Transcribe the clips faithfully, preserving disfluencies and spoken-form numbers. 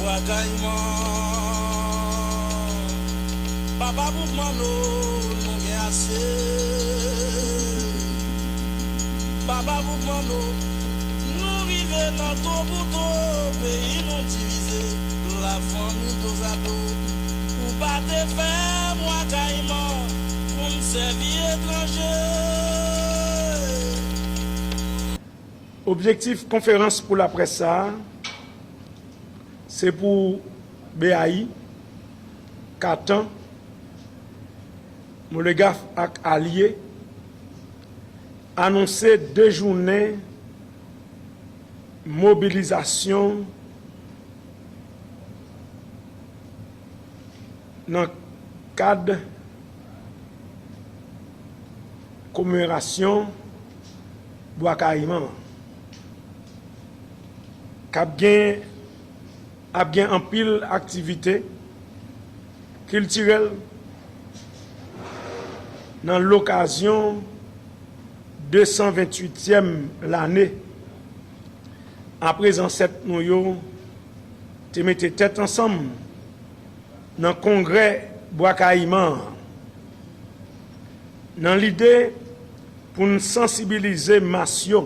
Bwa Kayiman, Papa Boukman, nou, nou gen ase. Papa Boukman, nou, nou rive nan to pou to, peyi nou divize, lafanmi dozado. Ou pa te fè Bwa Kayiman pou m sèvi etranje. Objektif konferans pou laprès sa a, se pou B A I, Katan, Molegaf ak alye anonse de jounen mobilizasyon nan kad komemorasyon Bwa Kayiman an, k ap gen, ap gen anpil aktivite kiltirèl nan lokazyon de san venntuityèm lane apre zansèt nou yo te mete tèt ansanm nan kongrè Bwa Kayiman an, nan lide pou n sansibilize mas yo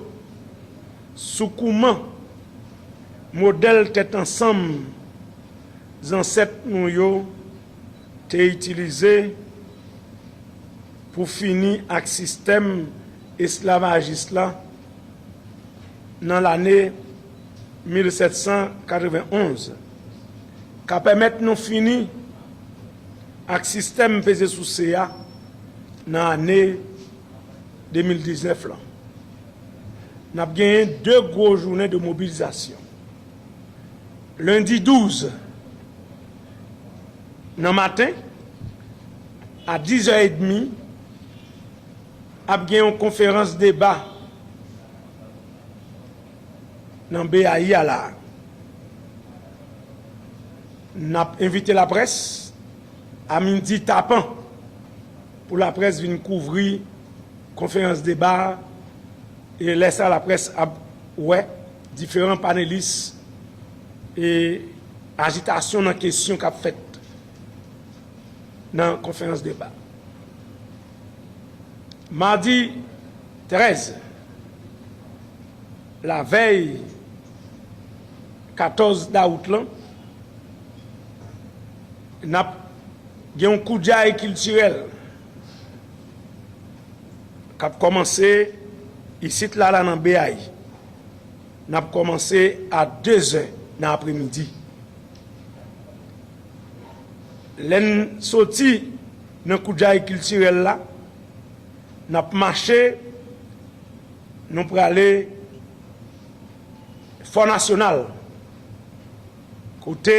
sou kouman modèl tèt ansanm zansèt nou yo te itilize pou fini ak sistèm esklavajis la nan lane mil sèt san katrevenn onz, ka pèmèt nou fini ak sistèm peze souse a nan ane de mil diznèf lan. N ap genyen de gwo jounen de mobilizasyon. Lendi douz nan maten, a dizè edmi, ap gen yon konferans deba nan B A I a la a. N ap envite laprès a midi tapan pou laprès vin kouvri konferans deba a, e lè sa a laprès ap wè diferan panelis e ajitasyon nan kesyon k ap fèt nan konferans deba. Madi trèz, lavèy katòz dawout lan, n ap gen yon koudjay kiltirèl k ap kòmanse isit la, la nan B A I. N ap kòmanse a dezè nan apremidi. Lè n soti nan koudjay kiltirèl la, n ap mache, nou prale Fò Nasyonal, kote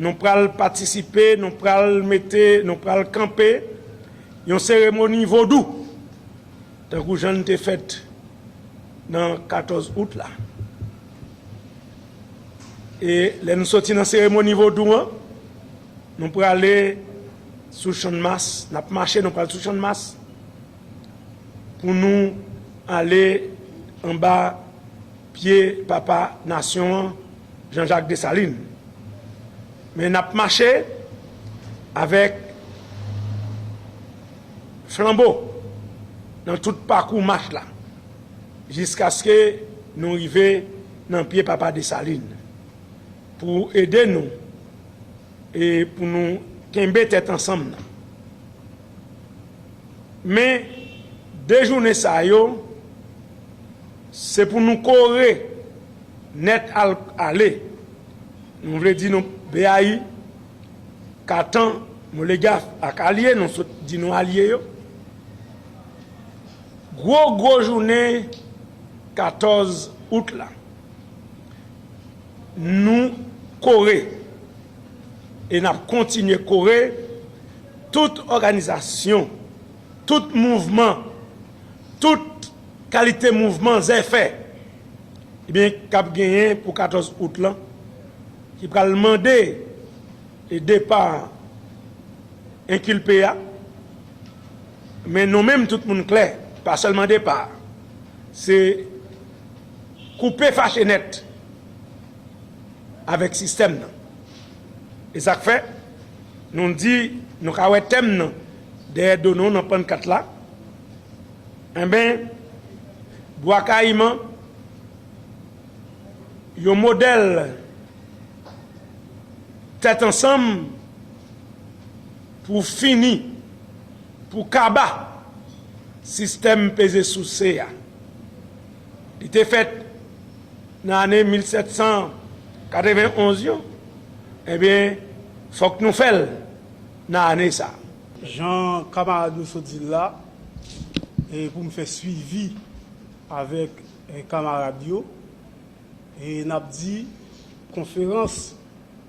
nou pral patisipe, nou pral mete, nou pral kanpe yon seremoni vodou, tankou jan l te fèt nan katòz out la. E lè nou soti nan seremoni vodou an, nou prale sou Channmas, n ap mache, nou pral sou Channmas pou nou ale anba pye papa nasyon an, Jean-Jacques Dessalines. Men n ap mache avèk flanbo nan tout pakou mach la, jiskaske nou rive nan pye papa Desalin, pou ede nou e pou nou kenbe tèt ansanm nan. Men, de jounen sa yo, se pou nou kore nèt al, ale. Nou vle di nou B A I, Katan, Molegaf ak alye, nou sot di nou alye yo. Gwo, gwo jounen katòz out la, nou kore e n ap kontinye kore tout òganizasyon, tout mouvman, tout kalite mouvman zèfè, ebyen, k ap genyen pou katòz out lan, ki pral mande e depa enkilpe a. Men nou menm, tout moun klè, pa sèlman depa a, se koupe fache nèt. avèk sistèm nan. E sa k fè, nou di, nou ka wè tèm nan dèyè do nou nan pannkat la. Enben, Bwa Kayiman, yon modèl tèt ansanm pou fini, pou kaba sistèm peze souse a. Li te fèt nan ane mil sèt san katrevenn onz yo, ebyen, fòk nou fè l nan ane sa a. Jan kamarad yo sot di l la, e pou m fè swivi avèk, e, kamarad yo, e n ap di konferans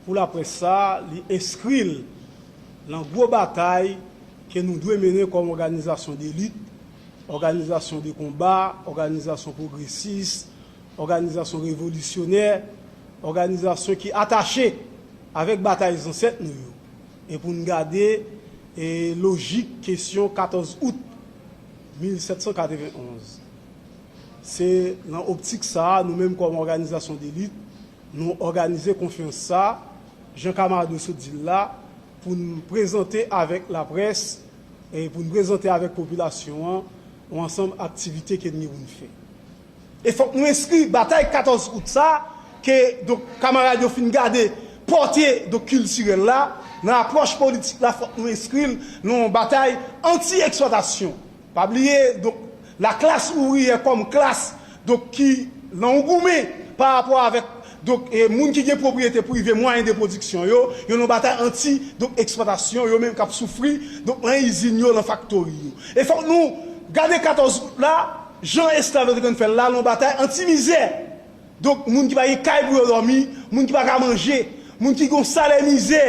pou laprès sa a, li enskri l nan gwo batay ke nou dwe mennen kòm òganizasyon delit, òganizasyon de konba, òganizasyon pwogresis, òganizasyon revolisyonè, òganizasyon ki atache avèk batay zansèt nou yo. E pou n gade, e, lojik kesyon katòz out mil sèt san katrevenn onz. Se nan optik sa a, nou menm kòm òganizasyon delit, nou òganize konferans sa a, jan kamarad yo sot di l la, pou n prezante avèk laprès e pou n prezante avèk popilasyon an yon ansanm aktivite ke n gen pou n fè. E fòk nou enskri batay katòz out sa a, ke, donk, kamarad yo fin gade pòte, donk, kiltirèl la, nan apwòch politik la, fòk nou enskri l nan yon batay anti-eksplwatasyon. Pa bliye, donk, laklas ouvriyè kòm klas, donk, ki nan yon goumen pa rapò avèk, donk, e, moun ki gen pwopriyete prive, mwayen de pwodiksyon yo, yo nan batay anti, donk, eksplwatasyon, yo menm k ap soufri, donk, nan izin yo, nan faktori yo. E fòk nou gade katòz out la, jan esklav yo te konn fè l la, nan yon batay anti-mizè. Donk, moun ki pa gen kay pou yo dòmi, moun ki pa ka manje, moun ki gen yon salè mizè.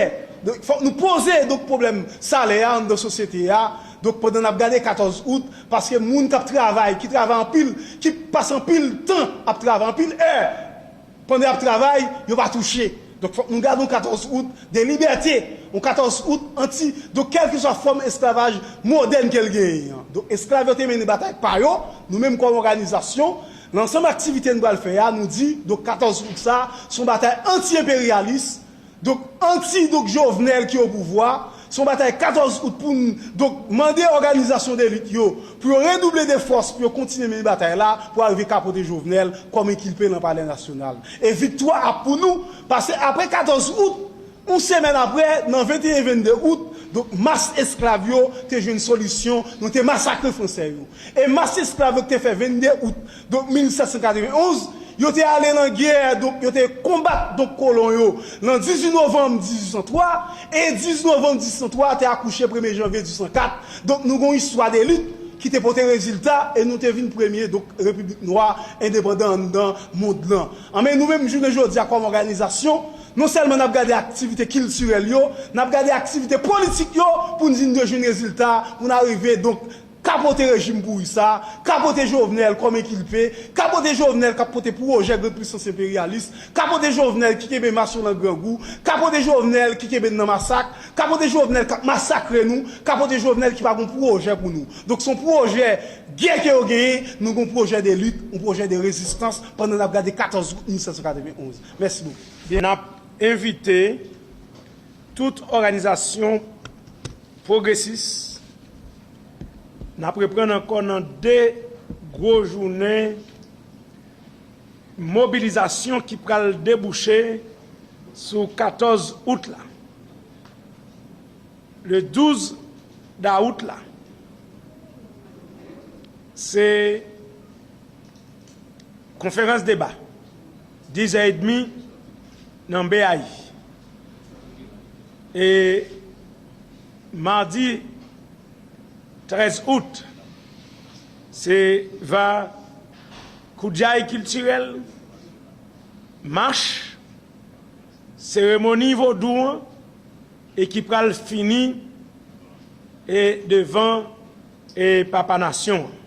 Donk, fòk nou poze, donk, pwoblèm salè a anndan sosyete a. Donk, pandan n ap gade katòz out, paske moun k ap travay, ki travay anpil, ki pase anpil tan ap travay, anpil è, pandan y ap travay, yo pa touche. Donk, fòk nou gade yon katòz out de libète, yon katòz out anti, donk, kèlkeswa fòm esklavaj modèn ke l genyen an. Donk, esklav yo te mennen batay pa yo, nou menm kòm òganizasyon, nan ansanm aktivite n pral fè a, nou di, donk, katòz out sa, se yon batay anti-enperyalis, donk, anti, donk, Jovenel ki o pouvwa, se yon batay katòz out pou n, donk, mande òganizasyon delit yo pou yo redouble de fòs, pou yo kontinye mennen batay la, pou arive kapote Jovenel kòm enkilpe nan Palè Nasyonal. E viktwa ap pou nou, paske apre katòz out, yon semèn apre, nan venteyen, vennde out, donk, mas esklav yo te jwenn solisyon, nou te masakre Fransè yo. E mas esklav yo ki te fè vennde out, donk, mil sèt san katrevenn onz, yo te ale nan gè, donk, yo te konbat, donk, kolon yo, nan dizuit novanm dizuit san twa, e dizuit novanm dizuit san twa te akouche premye janvye dizuit san kat. Donk, nou gen yon istwa de lit ki te pote rezilta, e nou te vin premye, donk, repiblik nwa endepandan anndan mond lan. Anben, nou menm, jounen jodi a, kòm òganizasyon, non sèlman n ap gade aktivite kiltirèl yo, n ap gade aktivite politik yo, pou n di n dwe jwenn rezilta, pou n arive, donk, kapote rejim pouri sa, kapote Jovenel kòm enkilpe, kapote Jovenel k ap pote pwojè grann pisans enperyalis, kapote Jovenel ki kenbe mas yo nan grangou, kapote Jovenel ki kenbe n nan masak, kapote Jovenel k ap masakre nou, kapote Jovenel ki pa gen pwojè pou nou. Donk, se yon pwojè gè ke yo genyen, nou gen yon pwojè de lit, yon pwojè de rezistans pandan n ap gade katòz out mil sèt san katrevenn onz. Mèsi bokou. N ap envite tout òganizasyon pwogresis, n ap reprann ankò nan de gwo jounen mobilizasyon ki pral debouche sou katòz out la. Le douz dawout la, se konferans deba, dizè edmi nan B A I. E madi trèz out, se va koudjay kiltirèl, mach, seremoni vodou an, e ki pral fini, e devan, e papa nasyon an.